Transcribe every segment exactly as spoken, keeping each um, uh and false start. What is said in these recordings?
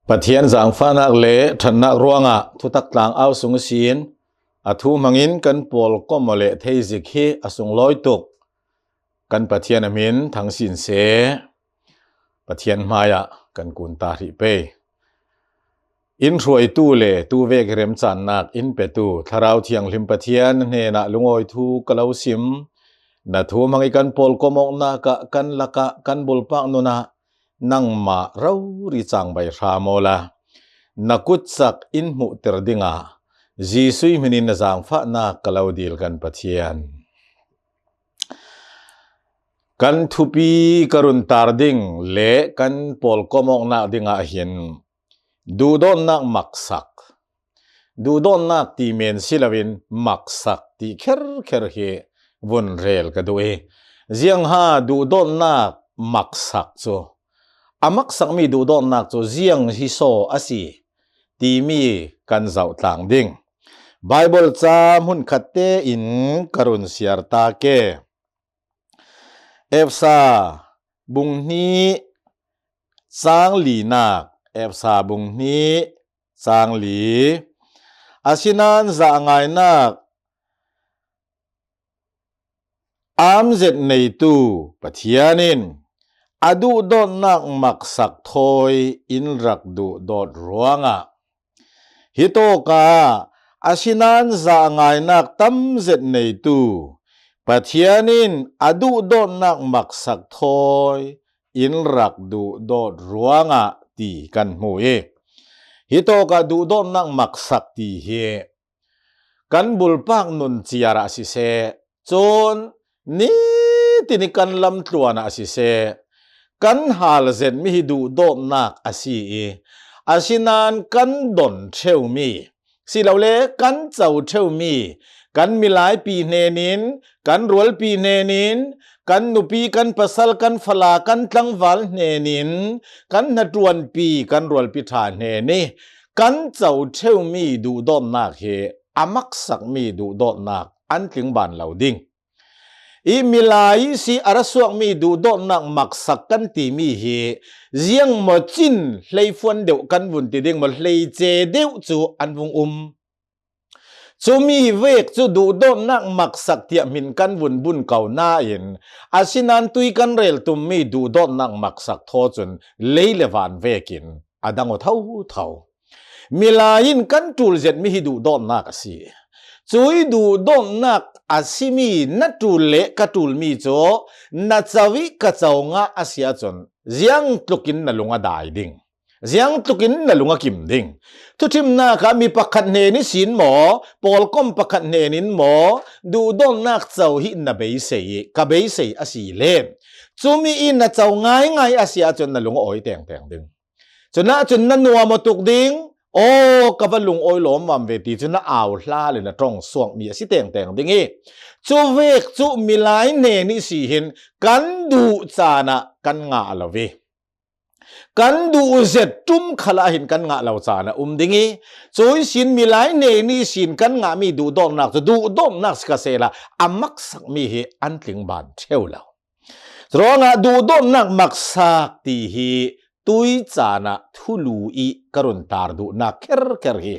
Pathian zangfahnak le ṭhatnak ruangah thutak tlang au sung ihsin a thu hmangin kan pawlkom aw le theizik hi a sunglawi tuk kan Pathian a hmin thangsin seh. Pathian hmaiah kan kun ta hrih pei. In hruaitu le tuvek remcannak in petu Thlarau Thianghlim Pathian hnenah lungawi thu ka lo sim. Na thu hmang i kan pawlkom awknak ah kan lakah kan bulpak nunah nangmah rori cangbai hram awla na kutsak in hmuhter dingah Jesuh hminin na zangfahnak ka lo dil kan Pathian. Kan thupi ka run tar ding le kan pawlkom awknak dingah hin duhdawtnak maksak, duhdawtnak ti men si loin maksak ti kherkher hi vun rel ka duh i, ziangha duhdawtnak maksak cu, a maksakmi duhdawtnak cu ziang hi saw a si timi kan zoh tlang ding. Baibal ca hmunkhat tein ka run siar ta ke. Efesa bung hnih cang linak, Efesa bung hnih cang li. Asinain za a ngainak amzet neitu Pathian in a duhdawtnak maksak thawi in rak duhdawt ruangah, hitawkah asinain za a ngainak tamzet neitu Pathian in a duhdawtnak maksak thawi in rak duhdawt ruangah ti kan hmu i, hitawkah duhdawtnak maksak ti hi kan bulpak nun ciarah siseh, cun nitin i kan lamtluanah siseh, kan hal zetmi hi duhdawtnak a si i, asinain kan don ṭheumi, silole kan co ṭheumi, kan milaipi hnenin, kan rualpi hnenin, kan nupi, kan pasal, kan fala, kan tlangval hnenin, kan hnaṭuanpi, kan rualpi ṭha hnen i kan co ṭheumi duhdawtnak hi a maksakmi duhdawtnak an tlingban lo ding. I milai si a ra suakmi duhdawtnak maksak kan timi hi ziangmaw cin hleifuan deuh kan vun ti ding maw, hleice deuh cu an vung um. Cumi vek cu duhdawtnak maksak tiah hmin kan vun bun ko nain, asinain tui kan rel tummi duhdawtnak maksak thaw cun lei le van vekin a dang aw thotho. Milai in kan ṭul zetmi hi duhdawtnak a si. Cui duhdawtnak a simi na ṭul le ka ṭulmi cu na co i ka co ngah a si ahcun ziangtlukin na lung a dai ding. Ziangtlukin na lung a kim ding. Thuṭhimnak ah mi pakhat hnen ihsin maw, pawlkom pakhat hnen in maw, duhdawtnak co hi na beisei i ka beisei a si le cumi i na co ngaingai a si ahcun na lung a awi tengteng ding. Cunah cun na nuam aw tuk ding, aw, ka va lungawi lawmmam ve ti cu na au hla le na ṭong suakmi a si tengteng ding i, cuvek cu milai hnen ihsi hin kan duh caan ah kan ngah lo i, kan duh zet ṭum khalah hin kan ngah lo caan a um ding i, cu ihsin milai hnen ihsin kan ngahmi duhdawtnak cu duhdawtnak si ka sehla a maksakmi hi an tlingban ṭheu lo. Curuangah duhdawtnak maksak ti hi tui caan ah thulu i ka run tar duhnak kherkher hi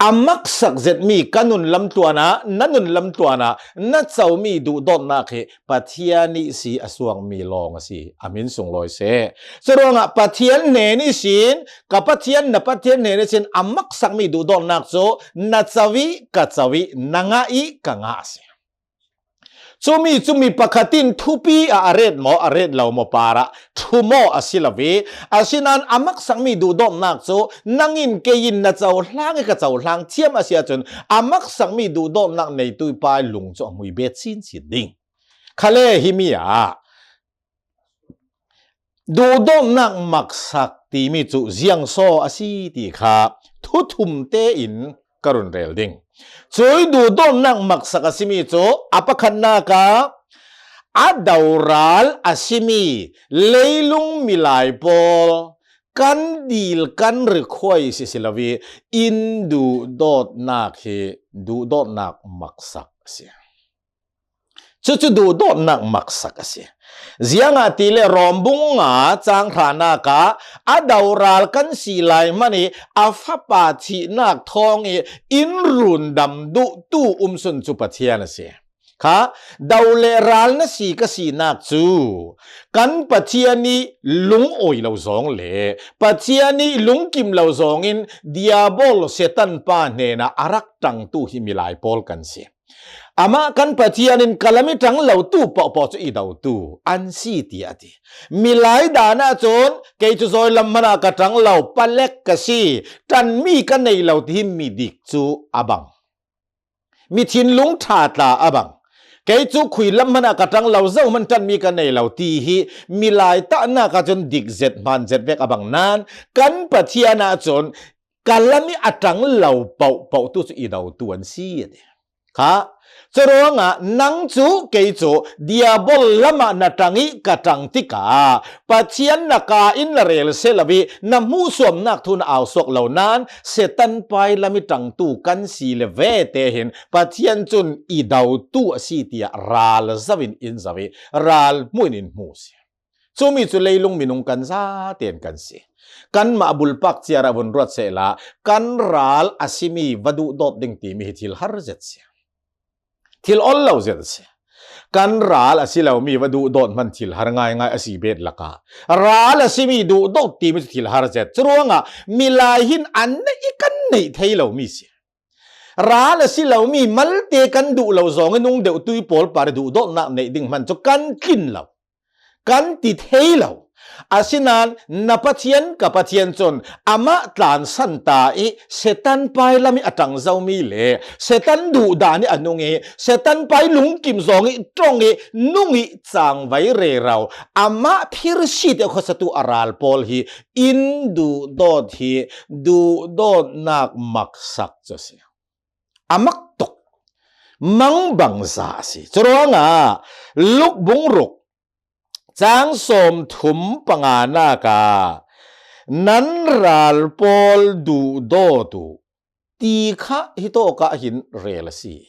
a maksak zetmi ka nun lamtluan ah, na nun lamtluan ah na comi duhdawtnak hi Pathian ihsi a suakmi lawng a si, a hmin sunglawi seh. Curuangah Pathian hnen ihsin, ka Pathian, na Pathian hnen ihsin a maksakmi duhdawtnak cu na co i ka co i, na ngah i ka ngah a si. Cumi, cumi pakhat in thupi ah a ret maw, a ret lo maw, parah ṭhu maw a si lo i, asinain a maksakmi duhdawtnak cu nang in kei in na cohlang i ka cohlang thiam a si ahcun a maksakmi duhdawtnak neitu i pa i lung cu a hmui bet chinchin ding. Khale himi ah duhdawtnak maksak timi cu ziangsaw a si ti kha thuthum tein ka run rel ding. Cui duhdawtnak maksak a simi cu a pakhatnak ah a doral a simi leilung milai pawl kan dil kan rikhuai si si lo i, in duhdawtnak hi duhdawtnak maksak a si. Cucu duhdawtnak maksak a si. Ziangahtile Rom bung nga chang hranak ah a doral kan si lai hmanh i a fapa thihnak thawng i in rundam duhtu umsun cu Pathian a si. Kha, do le ral na si ka sinak cu kan Pathian i lungawi lo zong le Pathian i lungkim lo zong in Diabol Satan pa hnenah a rak ṭangtu hi milai pawl kan si. Amah kan Pathian in ka lam i ṭang lotu pohpoh cu i dotu an si, tiah a ti. Milai dan ahcun kei cu zawi lam hmanh ah ka ṭang lo, palek ka si, ṭanmi ka nei lo, tihi midik cu a bang. Mi thinlung ṭha tla a bang. Kei cu khui lam hmanh ah ka ṭang lo, zo hmanh ṭanmi ka nei lo, ti hi milai tahnak ahcun dik zet, hmaan zet vek a bang nain kan Pathian ahcun ka lam i a ṭang lo pohpoh tu cu i dotu an si, a ti. Kha, curuangah nang cu kei cu Diabol lamah na ṭang i ka ṭang tikah Pathian na ka in na rel si lo i na hmuhsuamnak thu na ausuak lo nain Satan pai lam i ṭangtu kan si le ve te hin Pathian cun i dotu a si tiah ral zo in in zo i ral hmuh in in hmu si. Cumi cu leilung minung kan zaten kan si. Kanmah bulpak ciar ah vun ruat sehla kan ral a simi va duhdawt ding timi hi thil har zet si. Thil ol lo zet a si. Kan ral a si lomi va duhdawt hmanh thil har ngaingai a si bet lakah ral a simi duhdawt timi cu thil har zet. Curuangah milai hin an neih i kan neih thei lomi si. Ral a si lomi malte kan duh lo zong i nung deuh tui pawl par i duhdawtnak neih ding hmanh cu kan tlin lo, kan ti thei lo. Asinain na Pathian, ka Pathian cun amah tlansan ta i Satan pai lam i a ṭang zomi le Satan duhdan i a nung i Satan pai lungkim zong i ṭong i nung i cangvai rero amah phirsi te khuasatu a ral pawl hi in duhdawt hi duhdawtnak maksak cu a si. A mak tuk, mangbangza a si. Curuangah Luk bung ruk cang sawm thum panganak ah nan ral pawl duhdawt uh ti kha hitawk ah hin rel a si.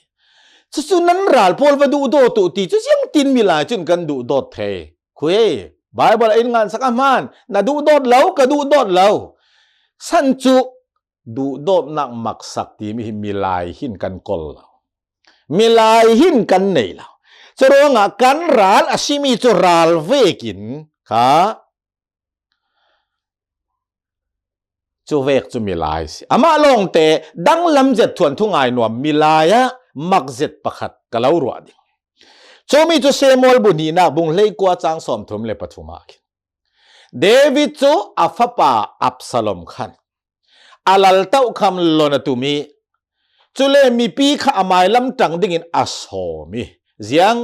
Cucu nan ral pawl va duhdawt uh ti cu ziangtin milai cun kan duhdawt thei? Khui, Baibal ah in ngansak a hmaan, na duhdawt lo, ka duhdawt lo. San cu duhdawtnak maksak timi hi milai hin kan kol lo. Milai hin kan nei lo. Curuangah kan ral a simi cu ral vekin kha cu vek cu milai si. Amah lawngte danglam zet thuanthu ngai nuam milai ah mak zet pakhat ka lo ruah ding. Cumi cu Samuel bu hnihnak bung hleikua cang sawmthum le pathum ah khin David cu a fapa Absalom khan a lal tohkham lon a tum i, cule mipi kha a mailam ṭang dingin a sawm i, ziang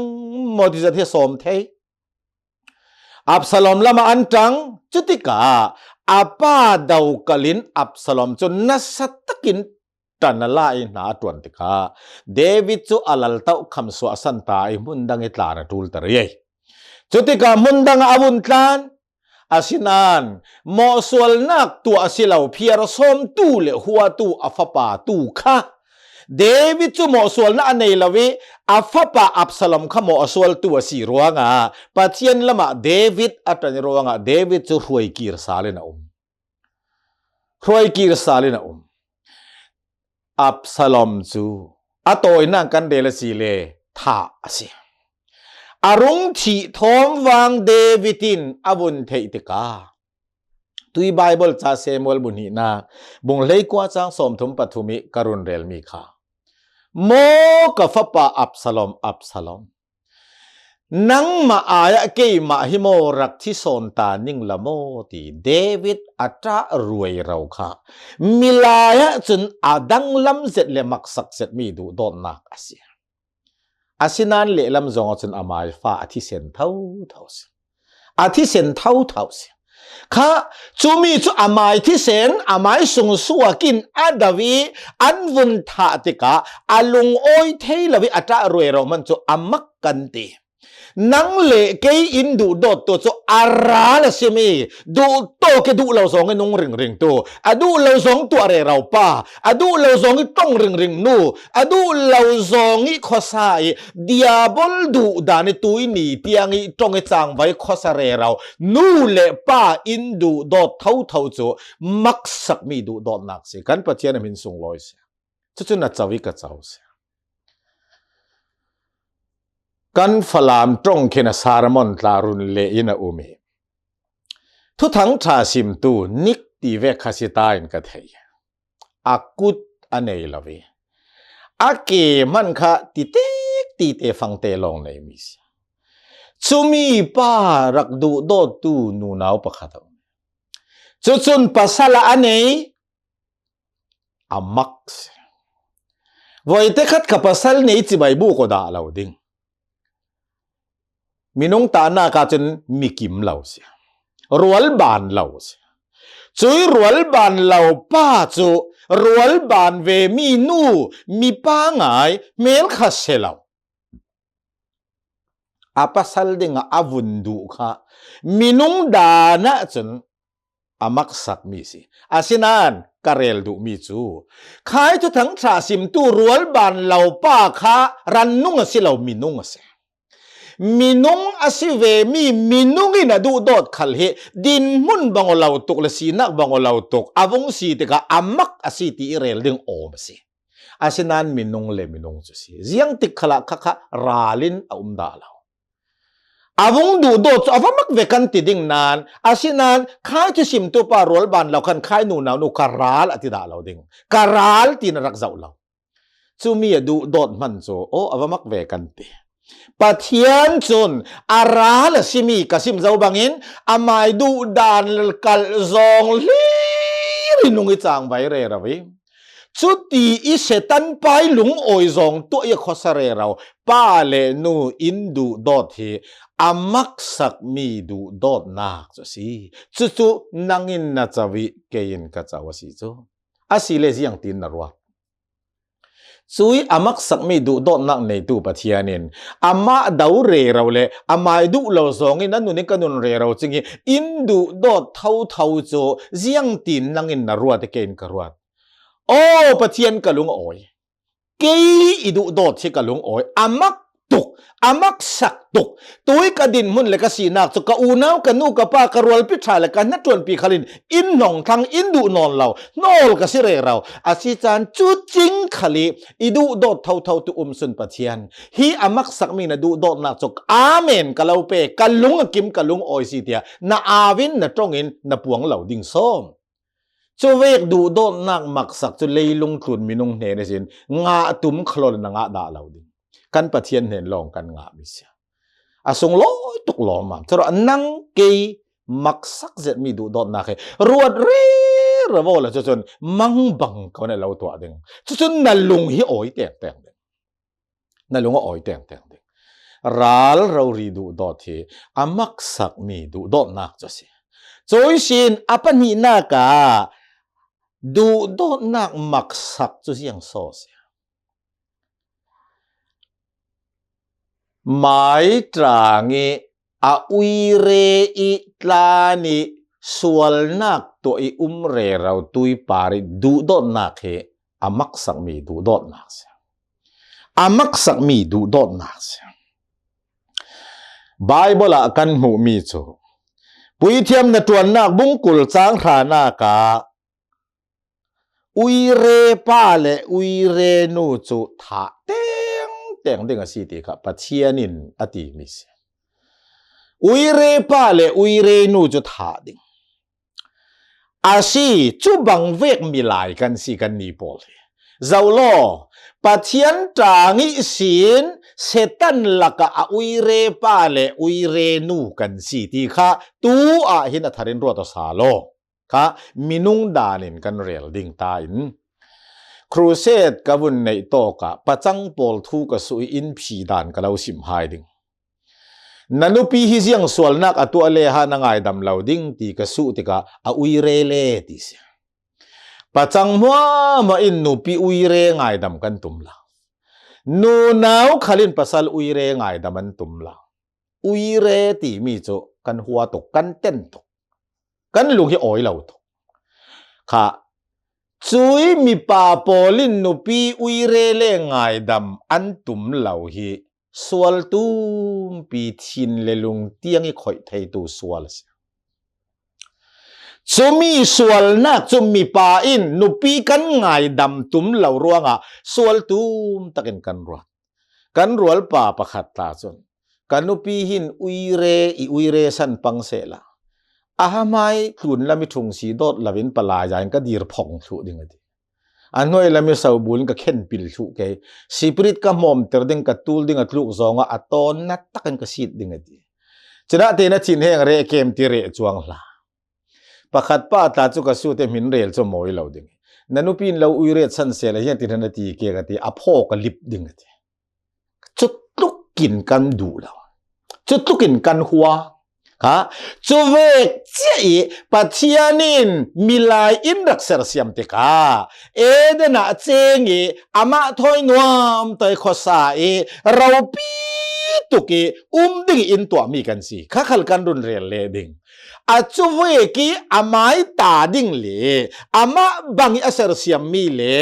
maw ti zat hi a sawm thei. Absalom lamah an ṭang, cutikah a pa do kalin Absalom cu nasa takin ṭan a la i hna a ṭuan tikah David cu a lal tohkham suahsan ta i hmun dang i tlan a ṭulter i ei. Cutikah hmun dang ah a vun tlan. Asinain mawhsualnak tuah a si lo, phiar sawmtu le huatu a fapa tu kha David cu mawhsualnak a nei lo i a fapa Absalom kha mawh a sualtu a si ruangah Pathian lamah David a ṭan i ruangah David cu hruai kir sal in a um. Hruai kir sal in a um. Absalom cu a tawinak kan rel a si le thah a si. A rung thih thawm vang David in a vun theih tikah tui Baibal ca Samuel bu hnihnak bung hleikua cang sawmthum pathum i ka run relmi kha, maw ka fapa Absalom, Absalom, nangmah ai-ah keimah hi maw rak thi sawn ta ning la maw ti David a ṭah ruai ro kha milai ah cun a danglam zet le maksak zetmi duhdawtnak a si. Asinain lehlam zong ahcun amai fa a thisen thotho si. A thisen thotho si. Kha, cumi cu amai thisen, amai sungsuak in a do i an vun thah tikah a lungawi thei lo i a ṭah ruai ro hmanh cu a mak kan ti. Nang le kei in duhdawttu cu a ral a si mi, duh tawk i duh lo zong i nung ringringtu, a duh lo zong tuah rero pa, a duh lo zong i ṭong ringring nu, a duh lo zong i khuasa i diabol duhdan i tuini tiang i ṭong i cangvai khuasa rero nu le pa in duhdawt thotho cu maksakmi duhdawtnak si. Kan Pathian a min sunglawi si. Cucu na co i ka co si. Kan Falam ṭong khin a Sarmon tla run le in a um i Thuthang ṭha simtu Nick ti vek kha si ta in ka thei. A kut a nei lo i a ke hman kha titek tite fangte lawng nei mi si. Cumi pa rak duhdawttu nunau pakhat a um. Cucun pasal a nei a mak si. Voite khat kha pasal nei cibai buk aw dah lo ding. Minung tahnak ahcun mikim lo si. Rualban lo si. Cui rualban lo pa cu rualban ve mi nu, mi pa ngai hmel kha si lo. A pasal dingah a vun duh kha minung dan ahcun a maksakmi si. Asinain ka rel duhmi cu khai Thuthang ṭha simtu rualban lo pa kha rannung a si lo, minung a si. Minung a si ve mi minung in a duhdawt khal hi dinhmun bang aw lo tuk le sinak bang aw lo tuk a vung si tikah a mak a si ti i rel ding awm a si. Asinain minung le minung cu si. Ziang tik khalah khakha ral in a um dah lo. A vung duhdawt cu a va mak ve kan ti ding nain, asinain khai thusimtu pa rualban lo khan khai nunau nu ka ral a ti dah lo ding. Ka ral ti na rak zoh lo. Cumi a duhdawt hman cu, aw, a va mak ve kan ti. Pathian cun a ral a simi ka sim zo bangin amai duhdan kalh zawng hlir i nung i cangvai rero i, cuti i Satan pai lungawi zawng tuah i a khuasa rero pa le nu in duhdawt hi a maksakmi duhdawtnak cu a si. Cucu nang in na co i kei in ka co a si cu. Asile ziangtin na ruat? Cui a maksakmi duhdawtnak neitu Pathian in amah do rero le amai duh lo zawng in a nun in ka nun rero cing i in duhdawt thotho cu ziangtin nang in na ruat i kei in ka ruat? Aw Pathian, ka lung a awi. Kei i duhdawt hi ka lung a awi. A mak tuk, a maksak tuk. Tui ka dinhmun le ka sinak cu ka unau, ka nu, ka pa, ka rualpi ṭha le ka hnaṭuanpi khal in in hnong thlang, in duh nawn lo, hnawl ka si rero. A si caan cu cing khal i i duhdawt thotho tu um sun Pathian, hi a maksakmi na duhdawtnak cu amen ka lo pe, ka lung a kim, ka lung a awi si tiah na au in na ṭong in na puang lo ding sawm. Cuvek duhdawtnak maksak cu leilung tlun minung hnen ihsin ngah tum kha lo le na ngah dah lo ding. Kan Pathian hnen lawng kan ngahmi si. A sunglawi tuk lawmmam. Curuah nang kei maksak zetmi duhdawtnak hi ruat rero le cucun mangbang ko na lo tuah ding. Cucun na lung hi awi tengteng ding. Na lung a awi tengteng ding. Ral rori duhdawt hi a maksakmi duhdawtnak cu a si. Cui sin a pahnihnak ah duhdawtnak maksak cu ziang so a si? Mai ṭang i a uire i tlan i sualnak tuah i um rero tui par i duhdawtnak hi a maksakmi duhdawtnak si. A maksakmi duhdawtnak si. Baibal ah kan hmuhmi cu Puithiam na ṭuannak bungkul cang hranak ah uire pa le uire nu cu thah tengteng ding a si ti kha Pathian in a timi si. Uire pa le uire nu cu thah ding a si. Cu bang vek milai kan si kanni pawl hi. Zoh law, Pathian ṭang ihsin Satan lakah a uire pa le uire nu kan si ti kha tu ah hin a thar in ruat aw sa law. Kha minung dan in kan rel ding ta in, Crusade ka vun neih tawk ah pacang pawl thu ka suh i in phi dan ka lo sim hai ding. Na nupi hi ziang sualnak a tuah le ha na ngaidam lo ding ti ka suh tikah a uire le ti si. Pacang hmuahhmuah in nupi uire ngaidam kan tum lo. Nunau khal in pasal uire ngaidam an tum lo. uire timi cu kan hua tuk, kan ten tuk, kan lung hi awi lo tuk. Kha, cui mipa pawl in nupi uire le ngaidam an tum lo hi sual tumpi, thin le lung tiang i khoih theitu sual a si. Cumi sualnak cu mipa in nupi kan ngaidam tum lo ruangah sual tum takin kan ruat. Kan rualpa pakhat ta cun, "Ka nupi hin uire, i uire san pang sehla, a hamai tlun lam i ṭhung si dawt lo in palai zai in ka dir phong thluh ding," a ti. "A hnuai lam i sobul in ka khen pil thluh kei. Spirit ka hmawmter ding, ka tul ding a tluk zawngah a tawn na takin ka sit ding," a ti. Cunah tein a thinheng reh kem ti reh cuang hlah. Pakhat pa ta cu ka sute hmin rel cu mawi lo ding. "Na nupi in lo uiret san sehla hiang ti hna na ti ke," ka ti. "A phaw ka lip ding," a ti. Cutlukin kan duh lo. Cutlukin kan hua. Kha, cuvek cia i Pathian in milai in rak sersiam tikah Eden ah ceng i amah thawi nuam toi khuasa i ropi tuk i um ding i in tuahmi kan si. Kha khal kan run rel leh ding. A cuvek i amai ta ding le amah bang i a sersiammi le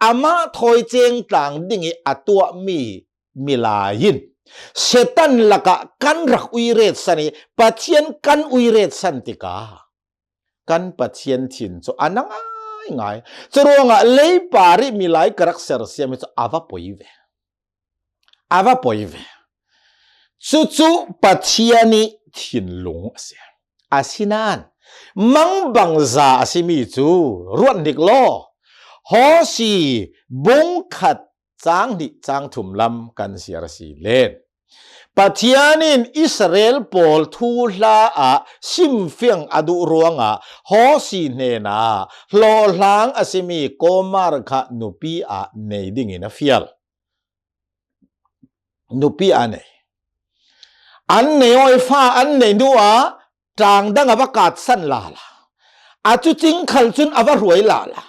amah thawi ceng tlang ding i a tuahmi milai in Satan lakah kan rak uiret san i Pathian kan uiret san tikah kan Pathian thin cu a na ngaingai. Curuangah leipar i milai ka rak sersiam hi cu a va poi ve. A va poi ve. Cucu Pathian i thinlung a si. Asinain mangbangza a simi cu ruat hnik law, Hawsi bung khat cang hnih cang thum lam kan siar a si len. Pathian in Israel pawl thuhla ah simfiang a duh ruangah Hawsi hnenah hlawhhlang a simi Komar kha nupi ah nei dingin a fial. Nupi a nei. An nei aw i fa an nei hnu ah ṭang dang a va katsan lala. A cu cing khal cun a va hruai lala.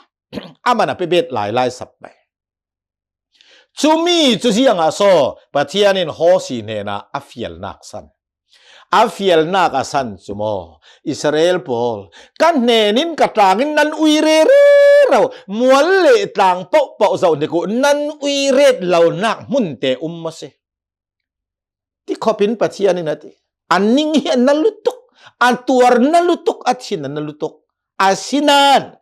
A man a pe bet lai lai sap mai. Cumi cu ziangah saw Pathian in Hawsi hnenah a fialnak san. A fialnak a san cu maw, Israel pawl, ka hnen in ka ṭang in nan uire rero, mual le tlang pohpoh zoh hnik uh, nan uiret lonak hmunte um maw si? Ti khop in Pathian in a ti. A ning hi a na lutuk, a tuar na lutuk, a thin a na lutuk. Asinain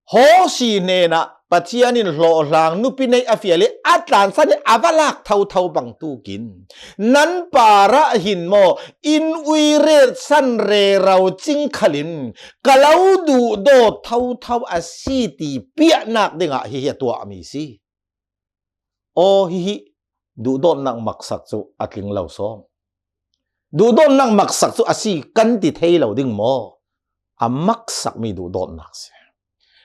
Hawsi hnenah Pathian in hlawhhlang nupi nei a fial i a tlansan i a va lak thotho bangtukin nan parah hin maw in uiret san rero cing khalin ka lo duhdawt thotho a si ti piahnak dingah hihi a tuahmi si. Aw, hihi duhdawtnak maksak cu a tling lo sawm. Duhdawtnak maksak cu a si kan ti thei lo ding maw? A maksakmi duhdawtnak si.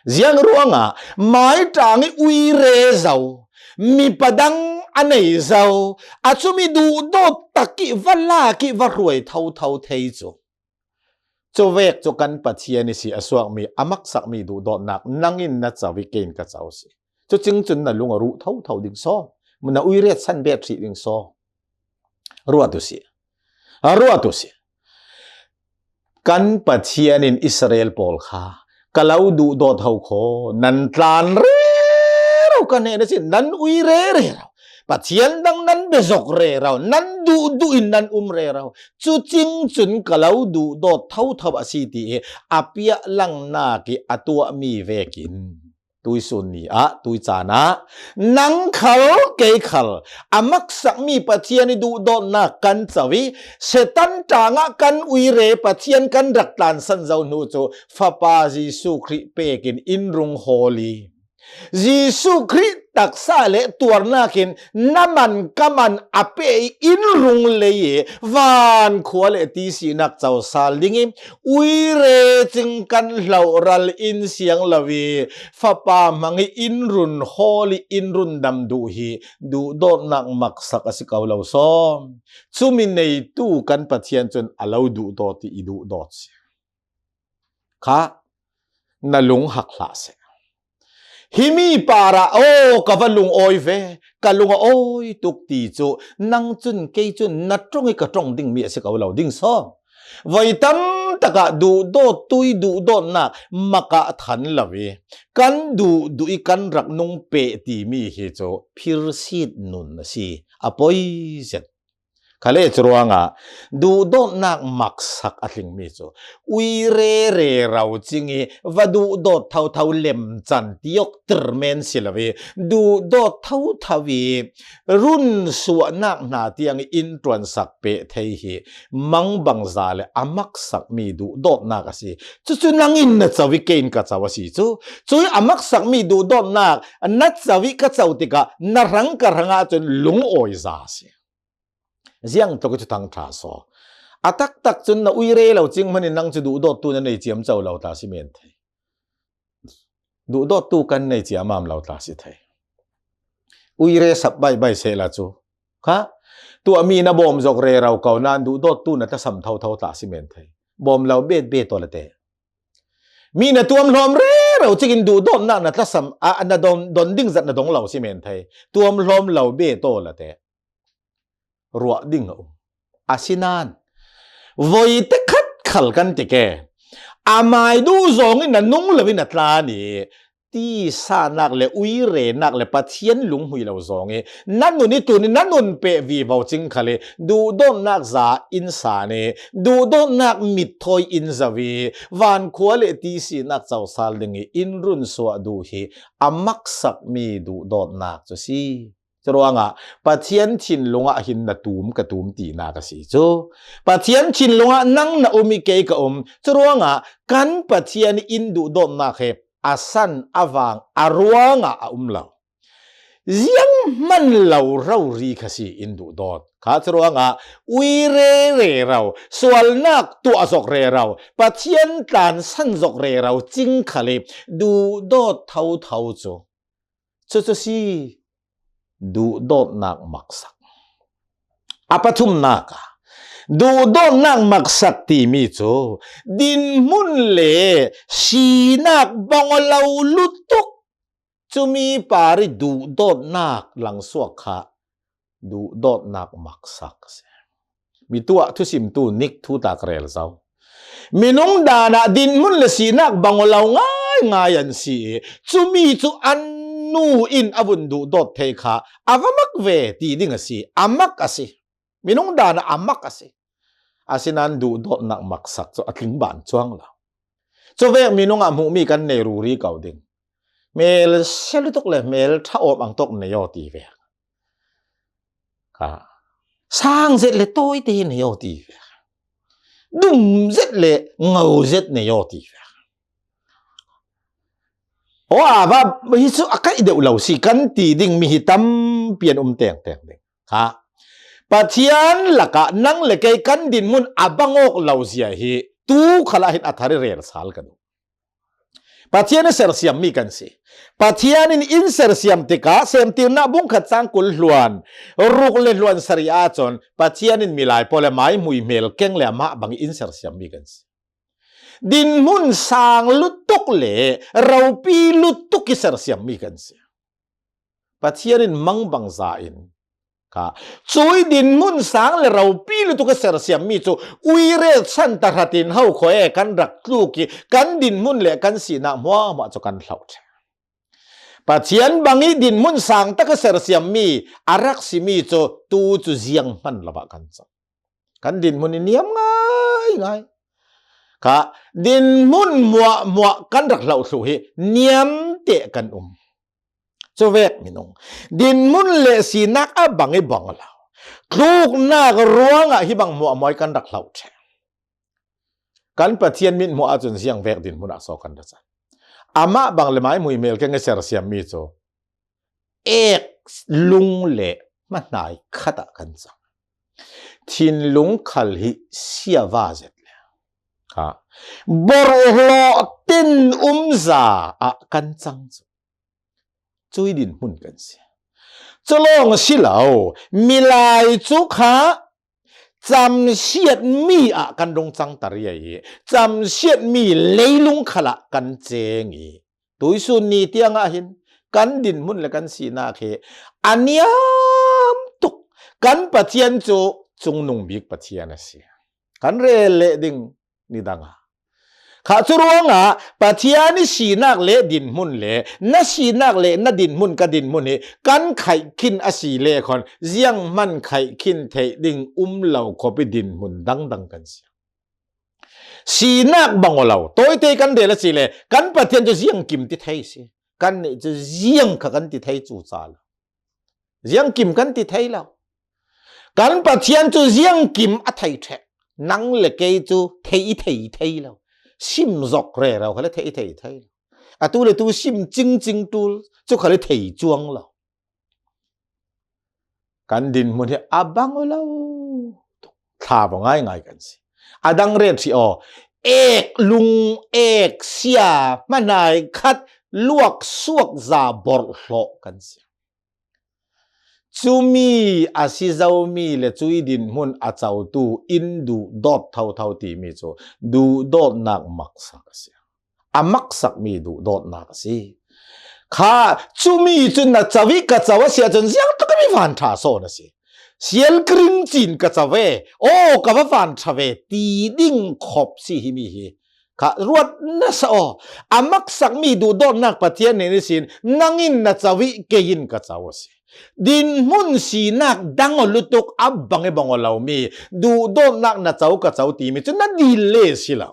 Ziang ruangah maiṭang i uire zo, mipa dang a nei zo, a cumi duhdawt tak i va lak i va hruai thotho thei cu. Cuvek cu kan Pathian i si a suakmi, a maksakmi duhdawtnak nang in na co i kei in ka co si. Cucing cun na lung a ruh thotho ding saw, na uiret san bet hrih ding saw. Ruat u si. A ruat u si. Kan Pathian in Israel pawl kha ka lo duhdawt ho kho, nan tlan rero ka hnen a si, nan uire rero. Pathian dang nan bezok rero, nan duhduh in nan um rero. Cucing cun ka lo duhdawt thotho a si ti i a piahlangnak i a tuahmi vekin tuisun ni ah, tuicaan ah, nang khal, kei khal, a maksakmi Pathian i duhdawtnak kan co i, Satan ṭangah kan uire Pathian kan rak tlansan zo hnu cu Fapa Jesuh Khrih pekin in rung hawl i, Jesuh Khrih taksa le tuarnak in na man ka man a pe i in rung lei i van khua le ti sinak co sal ding i, uire cing kan hloral in siang lo i, Fapa hmang i in run hawl i in run dam duh hi duhdawtnak maksak a si ko lo sawm. Cumi neitu kan Pathian cun a lo duhdawt i i duhdawt si. Kha na lung hak hlah seh. Himi parah, aw, ka va lungawi ve, ka lung a awi tuk ti chu, nang cun kei cun na ṭawng i ka ṭawng ding mi a si ko lo ding saw. Voi tam takah duhdawttu i duhdawtnak mak ah than lo i kan duhduh i kan rak nung peh timi hi cu phirsit nun a si, a poi zet. Khale cu ruangah duhdawtnak maksak a tlingmi cu uire rero cing i va duhdawt thotho lemcan tiok tirmen si lo i duhdawt thotho i runsuahnak hna tiang i in ṭuansak peh thei hi mangbangza le a maksakmi duhdawtnak a si. Cucu nang in na co i kei in ka co a si cu. Cu i a maksakmi duhdawtnak na co i ka co tikah na hrang ka hrang ahcun lungawi za a si. Ziang tluk i cu thangṭha saw. A taktak cun na uire lo cing hmanh in nang cu duhdawttu na nei ciamco lo ta si men thei. Duhdawttu kan nei ciamam lo ta si thei. Uire sap baihbaih sehla cu. Kha, tuah mi na bawm zok rero ko nain duhdawttu na tlasam thotho ta si men thei. Bawm lo bet bet taw la te. Mi na tuam hlawm rero cing in duhdawtnak na tlasam, a, na don, don ding zat na dong lo si men thei. Tuam hlawm lo bet taw la te. Ruah ding a um. Asinain voi te khat khal kan ti ke. A mai duh zong in a nung lo in a tlan i tisa nak le uire nak le Pathian lunghmui lo zong i na nun i tun i na nun peh vivo cing khal i duhdawtnak za in san i duhdawtnak mitthawi in zo i vankhua le tisinak cosal ding i in runsuah duh hi a maksakmi duhdawtnak cu si. Curuangah Pathian thinlung ah hin na tum ka tum tinak a si cu. Pathian thinlung ah nang na um i kei ka um. Curuangah kan Pathian in duhdawtnak he a san a vang a ruangah a um lo. Zianghman lo rori kha si in duhdawt. Kha curuangah uire rero, sualnak tuah zok rero, Pathian tlansan zok rero cing khal i duhdawt thotho cu. Cucu si duhdawtnak maksak. A pathumnak ah duhdawtnak maksak timi cu dinhmun le sinak bang lo lutuk. Cumi par i duhdawtnak langsuak kha duhdawtnak maksak a si. Mi tuah thusimtu nik thu tak rel zo. Minung dan ah dinhmun le sinak bang lo ngaingai an si i, cumi cu an nu in a vun duhdawt thei kha a va mak ve ti ding a si, a mak a si. Minung dan ah a mak a si. Asinain duhdawtnak maksak cu a tling ban cuang lo. Cuvek minung ah hmuhmi kan nei ruri ko ding. Hmel sia lutuk le hmel ṭha awm ang tawk nei aw ti ve. Kha. Sang zet le tawite nei aw ti ve. Dum zet le ngo zet nei aw ti ve. Aw, a va, hi cu a kaih deuh lo si kan ti ding mi hi tampi an um tengteng ding. Kha. Pathian lakah nang le kei kan dinhmun a bang awk lo zia hi tu khalah hin a thar i rel sal ka duh. Pathian i sersiammi kan si. Pathian in in sersiam tikah Semtirnak bungkhat cang kul hluan ruk le hluan sarih ahcun Pathian in milai pawl le mai hmui hmel keng le amah bang in sersiammi kan si. Dinhmun sang lutuk le ropi lutuk i sersiammi kan si. Pathian in mangbangza in kha. Cui dinhmun sang le ropi lutuk a sersiammi cu uiret san tahratin ho khua e kan rak tluk i kan dinhmun le kan sinak hmuahhmuah cu kan hloh ṭheh. Pathian bang i dinhmun sang tak a sersiammi a rak simi cu tu cu zianghman lo ah kan cang. Kan dinhmun i niam ngaingai. Kha dinhmun hmuahhmuah kan rak hloh thluh hi niam teh kan um. Cuvek minung dinhmun le sinak a bang i bang lo. Tluknak ruangah hi bang hmuahhmuah i kan rak hloh ṭheh. Kan Pathian mithmuh ahcun ziangvek dinhmun ah so kan rak cang. Amah bang le mai hmui hmel keng i sersiammi cu ek lung le hmanai khat ah kan cang. Thinlung khal hi siava zet le kha borhhlawh tin umza ah kan cang cu. Cui dinhmun kan si. Cu lawng si lo, milai cu kha camsiatmi ah kan rung cangter i, camsiatmi leilung khalah kan ceng i, Tuisun ni tiangah hin kan dinhmun le kan sinak hi a niam tuk. Kan Pathian cu cungnung bik Pathian a si. Kan rel leh ding nidang a. Kha cu ruangah Pathian i sinak le dinhmun le na sinak le na dinhmun, ka dinhmun hi kan khaih khin a si le khawn zianghman khaih khin theih ding um lo khawp i dinhmun dangdang kan si. Sinak bang aw lo, tawite kan rel a si le kan Pathian cu ziangkim ti thei si. Kan nih cu ziang kha kan ti thei cu ca lo. Ziangkim kan ti thei lo. Kan Pathian cu ziangkim a thei ṭheh. Nang le kei cu thei i thei thei lo. Sim zok rero kha le thei i thei thei lo. Atu le tu sim cingcing ṭul cu kha le thei cuang lo. Kan dinhmun hi a bang aw lo. Thla aw ngaingai kan si. A dang ret hrih aw. Ek lung, ek sia, hmanai khat, luak suak za borhhlawh kan si. Cumi a si zomi le cui dinhmun a cotu in duhdawt thotho timi cu duhdawtnak maksak a si. A maksakmi duhdawtnak a si. Kha cumi cu na co i ka co a si ahcun ziangtluk in mi vanṭha sawn a si. Sial kring cin ka co ve, aw ka va vanṭha ve ti ding khawp si himi hi. Kha ruat nasa aw, a maksakmi duhdawtnak Pathian nih ihsin nang in na co i kei in ka co a si. Dinhmun sinak dang aw lutuk a bang i bang aw lomi duhdawtnak na co ka co timi cu na dil le si lo.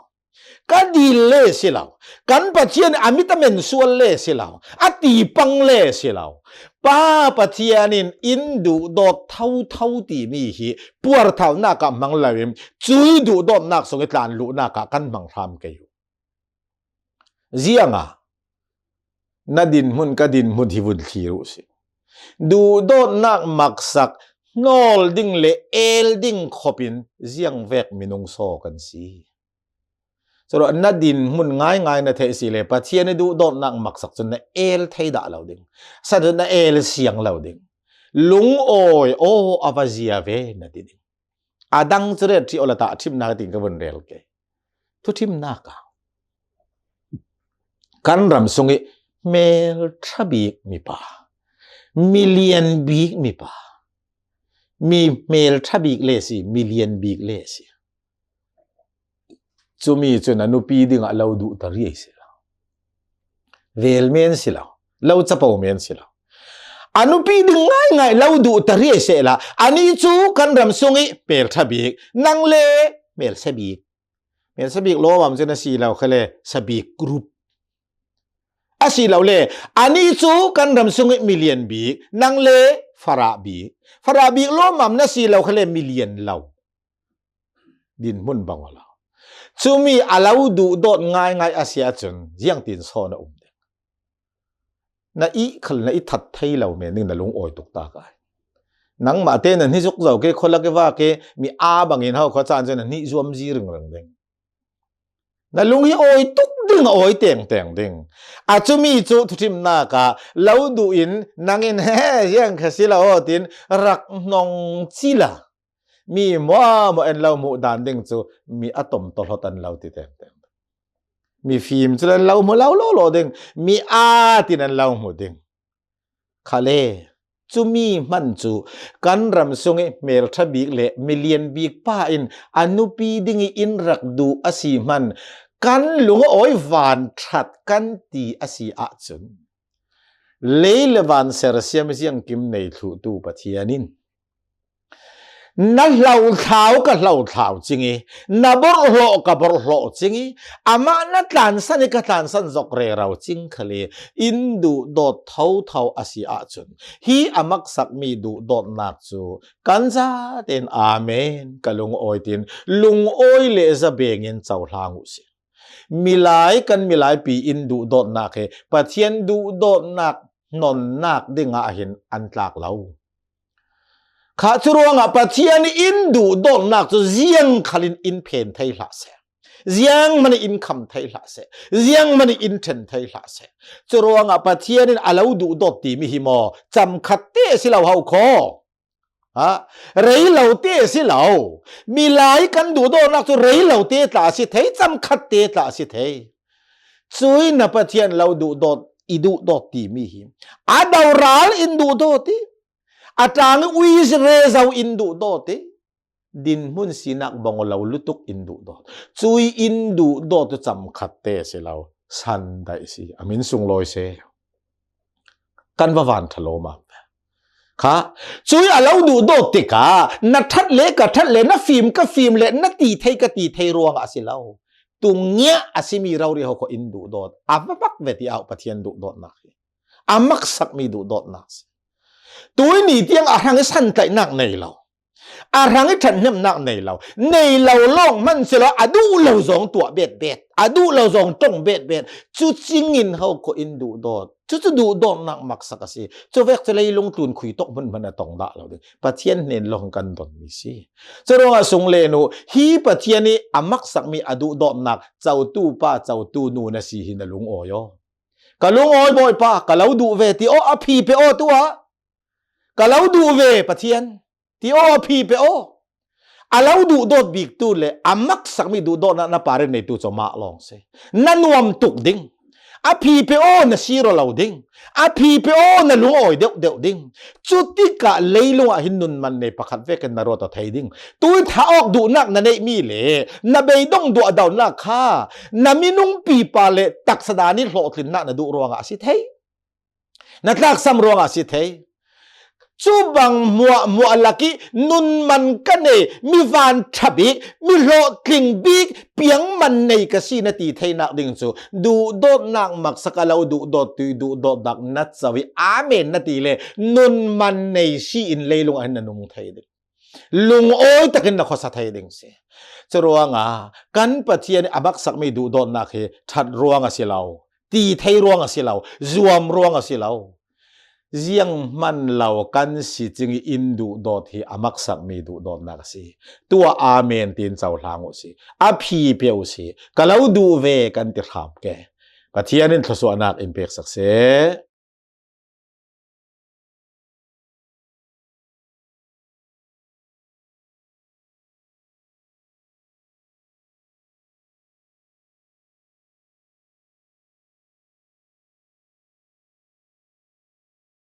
Ka dil le si lo. Kan Pathian a mit a men sual le si lo. A ti pang le si lo. Pa Pathian in in duhdawt thotho timi hi puarthaunak ah hmang loin cui duhdawtnak sung i tlan luhnak ah kan hmang hram kei uh. Ziangah na dinhmun ka dinhmun hi vun thlir uh si. Duhdawtnak maksak hnawl ding le el ding khopin ziang vek minung saw kan si. Curuah na dinhmun ngaingai na theih si le Pathian i duhdawtnak maksak cun na el thei dah lo ding. Sa cun na el siang lo ding. Lungawi aw a va zia ve na ti ding. A dang cu ret ṭhih aw la tah ṭhimnak a tin ka vun rel kei. Thuṭhimnak ah kan ram sung i hmelṭha bik mipa, milian bik mipa, mi hmelṭha bik le si, milian bik le si. Cumi cun a nupi dingah lo duhta riai si lo. Vel men si lo, lo capo men si lo. A nupi ding ngaingai lo duhta riai sehla, ani cu kan ram sung i hmelṭha bik, nang le hmelsa bik. Hmelsa bik lawmam cun a si lo kha le, sa bik group. A si lo le, ani cu kan ram sung i milian bik, nang le farah bik. Farah bik lawmam na si lo kha le, milian lo. Dinhmun bang aw lo. Cumi a lo duhdawt ngaingai a si ahcun ziangtin sawn a um ding. Na ih khal na i that thei lo men ding na lungawi tuk ta kai. Nangmah te na hni zuk zo ke, khualak i vak i mi aa bangin ho khuacaan cu na hnih zuam zi ringring ding. Na lung hi awi tuk ding, a awi tengteng ding. A cumi cu thuṭhimnak ah lo duh in nang in he ziang kha si lo aw tin rak hnong cila. Mi hmuahhmuah in lo hmuh dan ding cu mi a tom tawlhawt an lo ti tengteng. Mi fim cu an lo hmu lo lawlaw ding, mi aa tin an lo hmu ding. Khale, cumi hman cu kan ram sung i hmelṭha bik le milian bik pa in a nupi ding i in rak duh a si hman, kan lung a awi vanṭhat kan ti a si ahcun, lei le van sersiam ziangkim nei thluhtu Pathian in, na hlothlau ka hlothlau cing i, na borhhlawh ka borhhlawh cing i, amah na tlansan i ka tlansan zok rero cing khal i, in duhdawt thotho a si ahcun, hi a maksakmi duhdawtnak cu kan zaten amen ka lungawi tin, lungawi le zabeng in cohlang uh si. Milai kan milaipi in duhdawtnak hi Pathian duhdawtnak hnonnak dingah hin an tlak lo. Kha cu ruangah Pathian in duhdawtnak cu ziang khalin in phen thei hlah seh. Ziang hmanh in kham thei hlah seh. Ziang hmanh in ṭhen thei hlah seh. Cu ruangah Pathian in a lo duhdawt timi hi maw, cam khat te a si lo ho khaw. Ha? Rei lo te a si lo. Milai kan duhdawtnak cu rei lo te tla a si thei, cam khat te tla a si thei. Cui na Pathian lo duhdawt, i duhdawt timi hi. A doral in duhdawt i. A tang uire zo in duhdawt i. Dinhmun sinak bang lo lutuk in duhdawt. Cui in duhdawt tu camkhat te si lo. San dai si. A min sung lawi se. Kan va van thalo ma. Kha, cui a lo duhdawt tikah, na that le ka that le, na fim ka fim le, na ti thei ka ti thei ruangah a si lo. Tungia a simi rori ho kho in duhdawt. A va bak ve ti au Pathian duhdawtnak hi. A maksakmi duhdawtnak si. Tui ni tiang a hrang i santlaihnak nei lo. A hrang i thathnemnak nei lo. Nei lo lawng hman si lo, a duh lo zong tuah betbet. A duh lo zong ṭong betbet. Cu cingin ho kho in duhdawt. Cucu duhdawtnak maksak a si. Cu vek cu leilung tlun khui tawk hmun hman a tong dah lo ding. Pathian hnen lawng kan donmi si. Curuangah sung le nu, hi Pathian i a maksakmi a duhdawtnak cotu pa, cotu nu na si hi na lungawi aw. Ka lungawi Bawipa, ka lo duh ve ti aw, a phi pe aw tu ah. Ka lo duh ve Pathian, ti aw, a phi pe aw. A lo duhdawt bik tu le a maksakmi duhdawtnak na parin neitu cu mah lawng si. Na nuam tuk ding. A phi pe aw, na siro lo ding. A phi pe aw, na lungawi deuh deuh ding. Cutikah leilungah hin nun man nei pakhat vekin na ruat aw thei ding. Tui thah awk duhnak na neihmi le na beidong duahdawnnak kha na minung pipa le taksa dan i hlawhtlinnak na duh ruangah a si thei. Na tlaksam ruangah a si thei. Cu bang hmuahhmuah lak i nun man ka nei, mi van ṭha bik, mi hlawhtling bik, piang man nei ka si na ti theinak ding cu duhdawtnak maksak a lo duhdawt tui duhdawtnak na co i amen na ti le nun man nei si in leilung ah hin na nung thei ding. Lungawi takin na khuasa thei ding si. Curuangah kan Pathian i a maksakmi duhdawtnak hi ṭhat ruang a si lo, ti thei ruang a si lo, zuam ruang a si lo. Zianghman lo kan si cing i in duhdawt hi a maksakmi duhdawtnak a si. Tuah amen tiin cohlang uh si. A phi pe uh si. Ka lo duh ve kan ti hram ke. Pathian in thluasuahnak in peksak seh.